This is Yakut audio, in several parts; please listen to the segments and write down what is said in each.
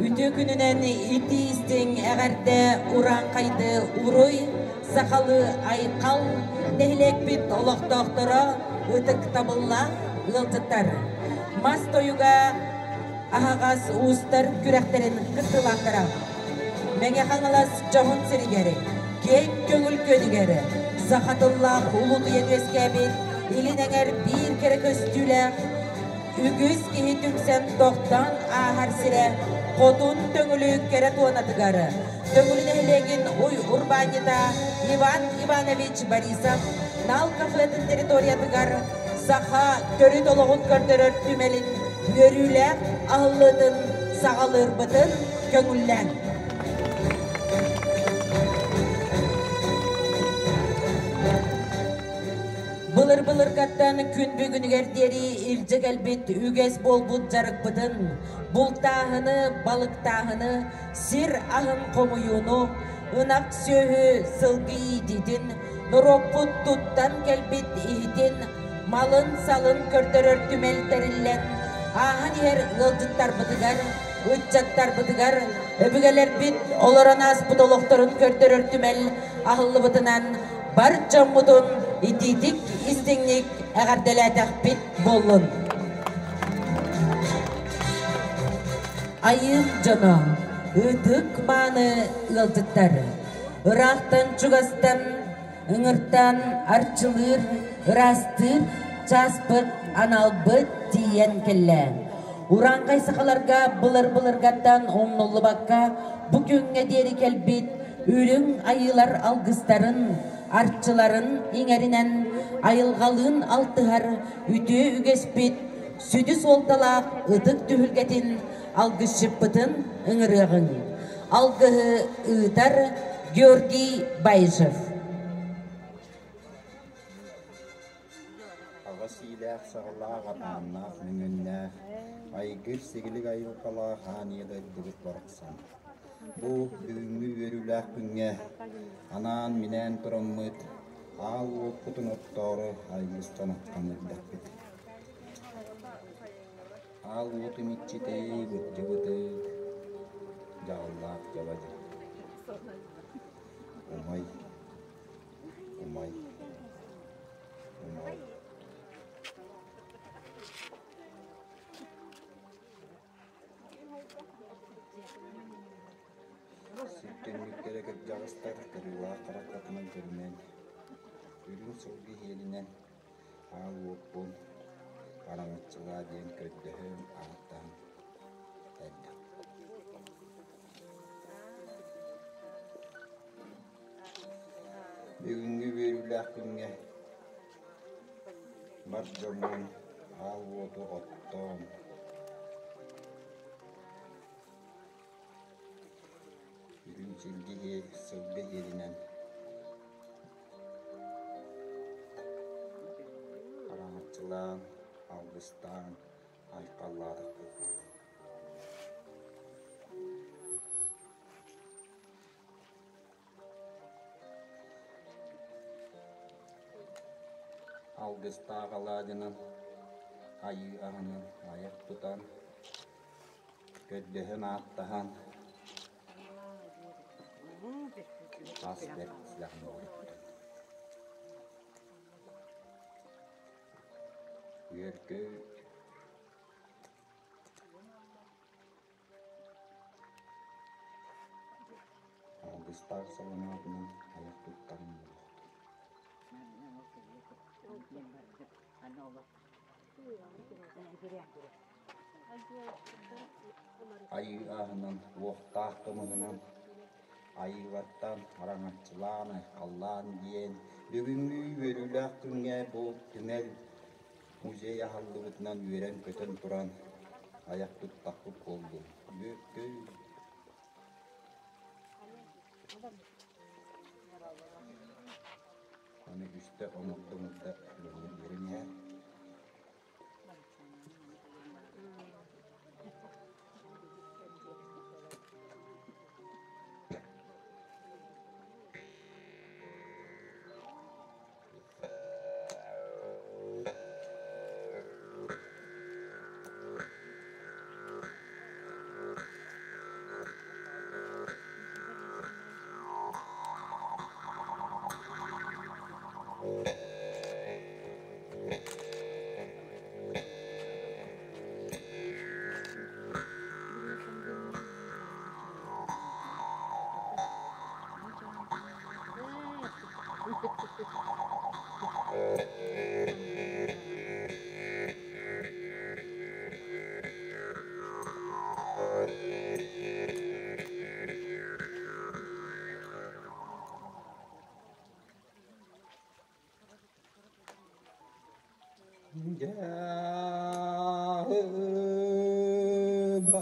Үтүө күнүнэн итии-истиҥ эҕэрдэ урааҥхайды уруй, сахалыы айхал нэһилиэкпит олохтоохторо ытыктабыллаах ыалдьыттар. Мас тойуга аһаҕас уустар күрэхтэрин кыттыылаахтара. Мэҥэ Хаҥалас дьоһун сиригэр, киэҥ көҥүл күөнүгэр саха тыллаах улуутуйан үөскээбит илин эҥэр биир кэрэ көстүүлээх Үгүс киһи түмсэн тохтоон ааһар сирэ Хотун Төҥүлү кэрэ туонатыгар Төҥүлү нэһилиэгин уй урбаанньыта Иван Иванович Борисов Нал кафетын территориятыгар саха төрүт олоҕун көрдөрөр түмэлин үөрүүлээх аһыллыытын саҕалыырбытын көҥүллээҥ. Былыр-былыргаттан күн бүгүнүгэр диэри илдьэ кэлбит үгэс буолбут дьарыкпытын, бултааһыны, балыктааһыны, сир аһын хомуйууну, ынах сүөһү, сылгы иитиитин, норуоппут туттан кэлбит иһитин, малын-салын көрдөрөр түмэл тэриллэн, ааһан иһэр ыалдьыттарбытыгар, ыччаттарбытыгар өбүгэлэрбит олорон ааспыт олохторун көрдөрөр түмэл аһыллыбытынан бар дьоммутун итиитик истиҥник эҕэрдэлээтэхпит буоллун. Айыым дьоно, ытык мааны ыалдьыттар, ыраахтан чугастан ыҥыртан арчылыыр, ыраастыыр чааспыт, аналбыт тиийэн кэллэ. Урааҥхай сахаларга былыр-былыргаттан умнуллубакка бу күҥҥэ диэри кэлбит үрүҥ айыылар алгыстарын, арчыларын иҥэринэн айылҕалыын алтыһар үтүө үгэспит сүдү суолталаах ытык түһүлгэтин алгысчыппытын ыҥырыаҕыҥ. Алгыһы ыытар Георгий Байжев. Аҕа сиилээх саҕалаах, атааннаах мөҥүөннээх, айгыр-сигилик айылҕалаах аан ийэ дойдубут барахсан. Бу бүгүҥҥү үөрүүлээх күҥҥэ анаан-минээн тураммыт аал уоппутун оттоору айгыстан аттан эрдэхпит. Аал уотун иччитэ бырдьыбытык, дьаҕыллаах дьабадьы. Умай, умай, умай. Сир түннүктэрэ кырдьаҕастар кырыылаах хараххытынан көрүнэн, үрүҥ сылгы иһиэлинэн аал уоппун араҥаччылаа диэн көрдөһөн ааттаан эрдэхпит. Бүгүҥҥү үөрүүлээх күҥҥэ бар дьоммун аал уоту оттоон, үрүҥ силги сылгы иһинэн араҥаччылаан, алгыстаан айхаллаатахпыт буолуо. Алгыстаах алаадьынан, айыы аһынан айах тутан, көрдөһөн ааттаһан ас бэрт силэҕин оҥорбут. Үөркүт Алгыстаах саламаатынан айах туттаран буолуохтун. Айыы ааһынан, уохтаах кымыһынан, айыылартан араҥаччылаан, айхаллаан диэн бүгүҥҥү үөрүүлээх күҥҥэ бу түмэл музей аһыллыбытынан үөрэн-көтөн туран айах туттахпыт буоллун. Үөккүй! Аны үстэ омурда-омурда дьоҥҥо үөрэн иһэр.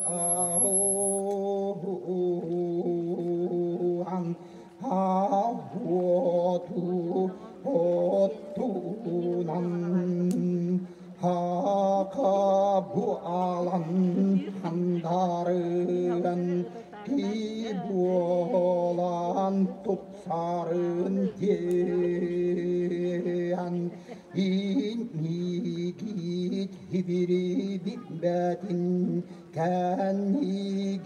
Аал уоту оттунан Хака буолан хандарыган ки буолан тупсарын диэн иннигит хибири билбэтин кэннигит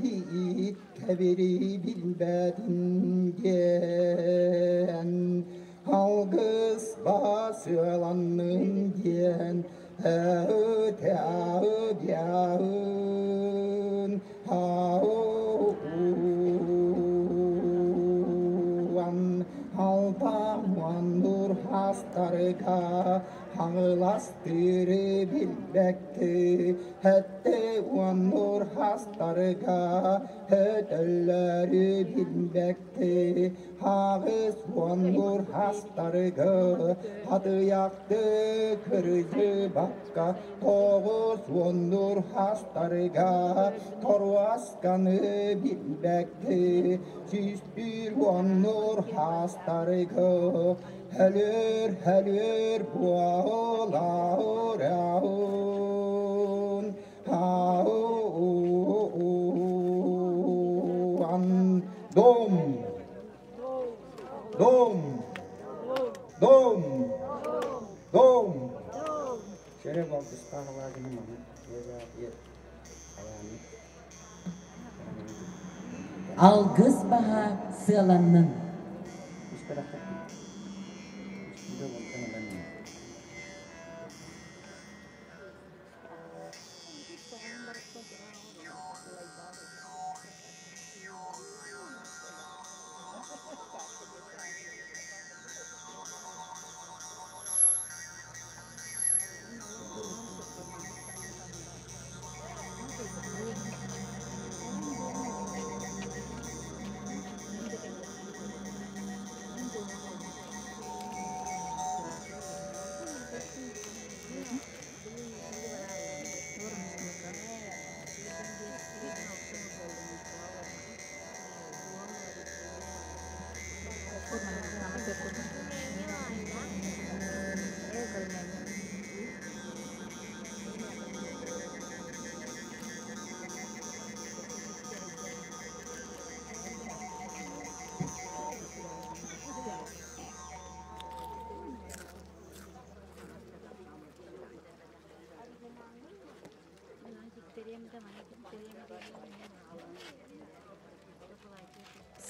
кэбири билбэтин диэн алгыс басыаланнын диэн өтөбүн ауан алтауаннур хастарыга хаҥыластыры билбэкки Хэттэ уоннур хастарыга хөтөллөрү билбэкки Хаҕыс уоннур хастарыга хатыйахты кырдьыбакка 90-нур хастарыга торуасканы билбэкки 101-уоннур хастарыга өлөр өлөр буолараун Дом! Дом! Дом! Дом! Алгыс баһа сыаланнын.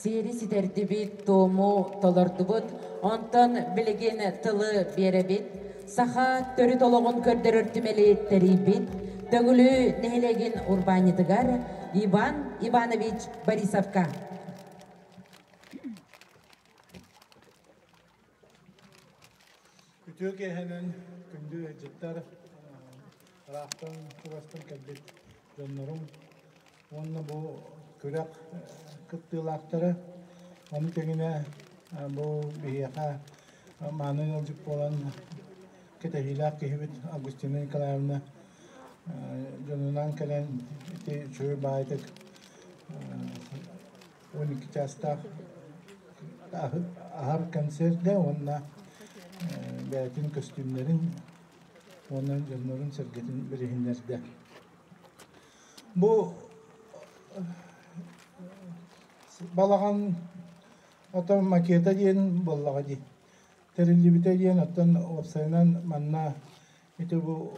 Сиэри ситэрдибит, туому толордубут. Онтон билигин тылы биэрэбит. Саха төрүт олоҕун көрдөрөр түмэли тэрийбит Төҥүлү нэһилиэгин урбаанньытыгар Иван Иванович Борисовка. Үтүө киэһэнэн күндү ыалдьыттар, ыраахтан чугастан кэлбит дьоннорум уонна бу күрэх кыттыылаахтара. Ону тэҥинэ бу биһиэхэ мааны ыалдьыт буолан кэтэһиилээх киһибит Августина Николаевна дьонунаан кэлэн ити үчүгэй баайытык 12 чаастаах аһар концерга уонна бэйэтин көстүүмнэрин уонна дьоннорун-сэргэтин билиһиннэрдэ. Бу балаҕан оттон макета диэн буоллаҕа дии. Тэриллибитэ диэн оттон уопсайынан манна ити бу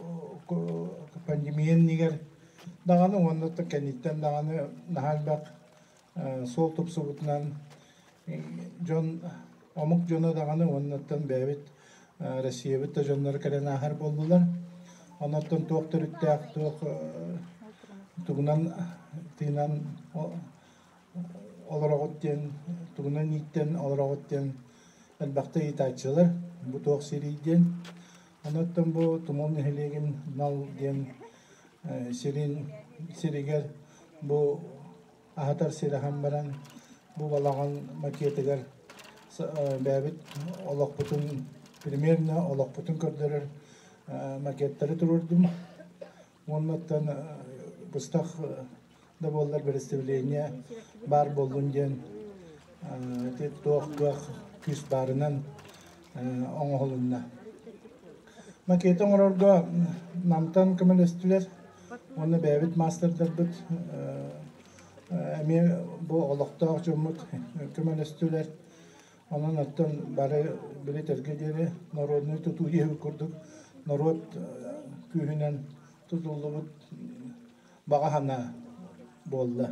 пандемия иннигэр даҕаны уонна кэнниттэн даҕаны наһаа элбэх суол тупсубутунан дьон омук дьоно даҕаны уоннаттан бэйэбит Россиябыт да дьонноро кэлэн ааһар буоллулар. Онон туох төрүттээх, туох тугунан тыынан олороҕут диэн, тугунан ииттэн олороҕут диэн элбэхтэ ыйытааччылар. Бу туох сирий диэн. Онон бу Тумул нэһилиэгин Нал диэн сирин сиригэр бу аһатар сир аһан баран бу балаҕан макетыгар бэйэбит олохпутун примерно олохпутун көрдөрөр макеттары туруордум. Уоннаттан быстах да буоллар представление баар буоллун диэн ити туох кыах күүс баарынан оҥоһулунна. Макеты оҥорорго Намтан көмөлөстүлэр уонна бэйэбит маастардарбыт эмиэ бу олохтоох дьоммут көмөлөстүлэр. Онон оттон бары билитэргэ диэри народнай тутуу диэбит курдук норуот күүһүнэн тутуллубут баҕа санаа буолла.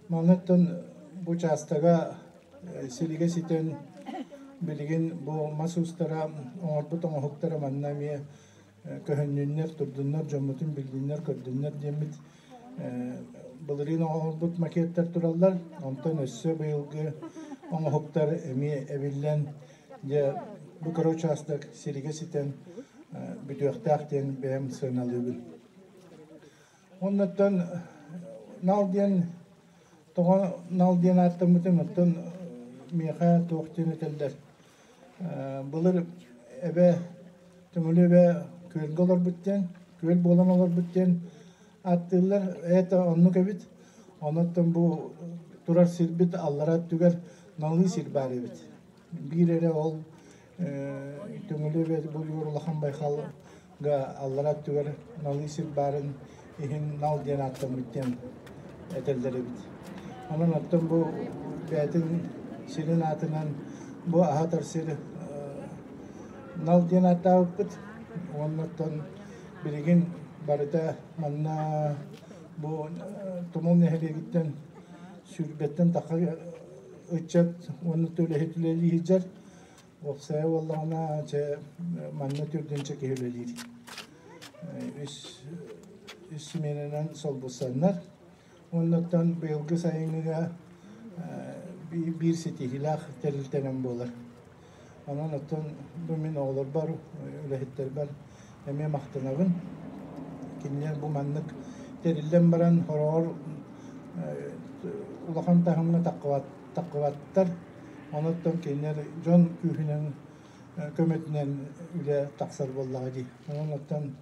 Манныттан бу учаастага силигэ ситэн билигин бу мас уустара оҥорбут оҥоһуктара манна эмиэ көһүннүннэр, турдуннар, дьоммутун биллиннэр, көрдүннэр диэммит былырыын оҥоһулбут макеттар тураллар. Онтон өссө быйылгы оҥоһуктар эмиэ эбиллэн, дьэ бу кыра учаастак силигэ ситэн бүтүөхтээх диэн бэйэм сыаналыыбын. Оннуттан Нал диэн тоҕо Нал диэн ааттаммытын оттон миэхэ туох диэн этэллэр. Былыр эбэ Төҥүлү эбэ күөлгэ олорбут диэн, күөл буолан олорбут диэн ааттыыллар. Это оннук эбит. Онуттан бу турар сирбит аллара өттүгэр налыы сир баар эбит. Биир эрэ ол Төҥүлү эбэ бу улахан байхалга аллара өттүгэр налыы сир баарын иһин нал диэн ааттаммыт диэн этэллэр эбит. Онон оттон бу бэйэтин сирин аатынан бу аһатар сир Нал диэн ааттаабыппыт. Уонна оттон билигин барыта манна бу Тумул нэһилиэгиттэн сүүрбэттэн тахха ыччат уонна үлэһит үлэлии сылдьар. Уопсайа буоллаҕына, чэ, манна түрдүнчэ киһи үлэлиир. Үс, үс сменанан солбуссаннар. Уоннаттан быйылгы сайыҥҥыга биир ситиһиилээх тэрилтэнэн буолар. Онон оттон бу мин оҕолорбор, үлэһиттэрбэр эмиэ махтанабын. Кинилэр бу маннык тэриллэн баран хороҕор улахан таһымҥа таххыбаттар. Онуттан кинилэр дьон күүһүнэн көмөтүнэн үлэ тахсар буоллаҕа дии. Онон оттон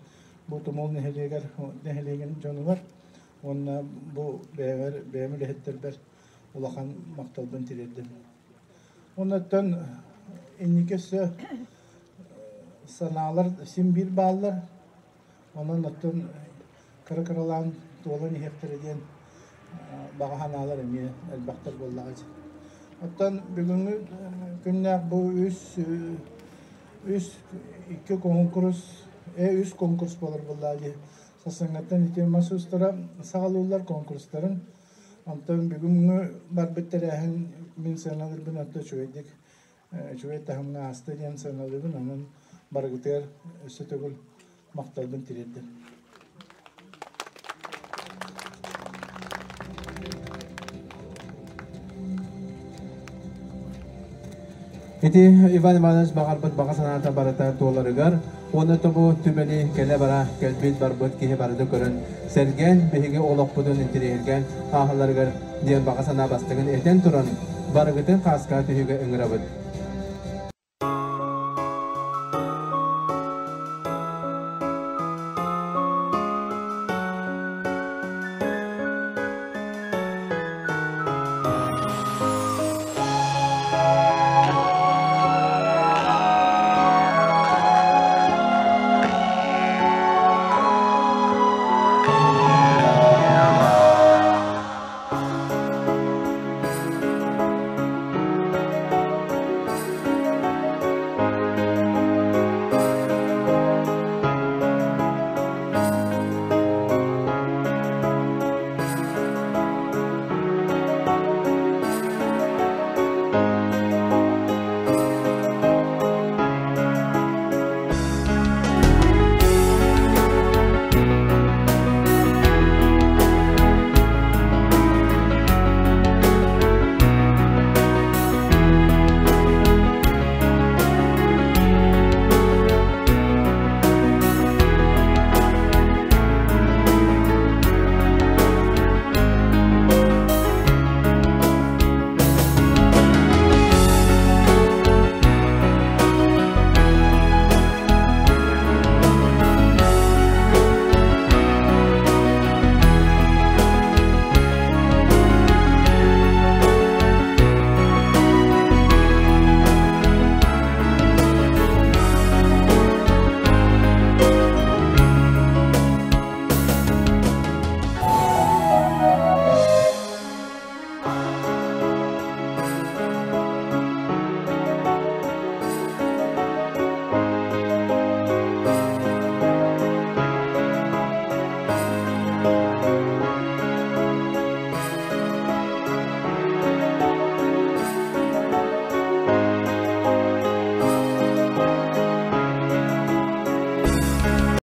бу Тумул нэһилиэгэр нэһилиэгин дьонугар уонна бу бэйэбэр бэйэм үлэһиттэрбэр улахан махталбын тириэрдим. Оннуттан инники өссө санаалар син биир бааллар. Онон оттон кыра-кыралаан туолан иһиэхтэрэ диэн баҕа санаалар эмиэ элбэхтэр буоллаҕа дии. Оттон бүгүҥҥү күннээх бу үс үс икки конкурс үс конкурс буолар буоллаҕа дии. Сарсыҥҥаттан ити мас уустара саҕалыыллар конкурстарын. Онтон бүгүҥҥү барбыт тэрээһин мин сыаналыырбын орто үчүгэйдик үчүгэй таһымҥа ааста диэн сыаналыыбын. Онон барыгытыгар өссө төгүл махталбын тириэрдим. Ити Иван Иванович баҕарбыт баҕа санаата барыта туоларыгар уонна тобу түмэли кэлэ-бара кэлбит барбыт киһи барыта көрөн сэргээн биһиги олохпутун интириэһиргээн ааһалларыгар диэн баҕа санаа бастыҥын этэн туран барыгытын хааска түһүүгэ ыҥырабыт.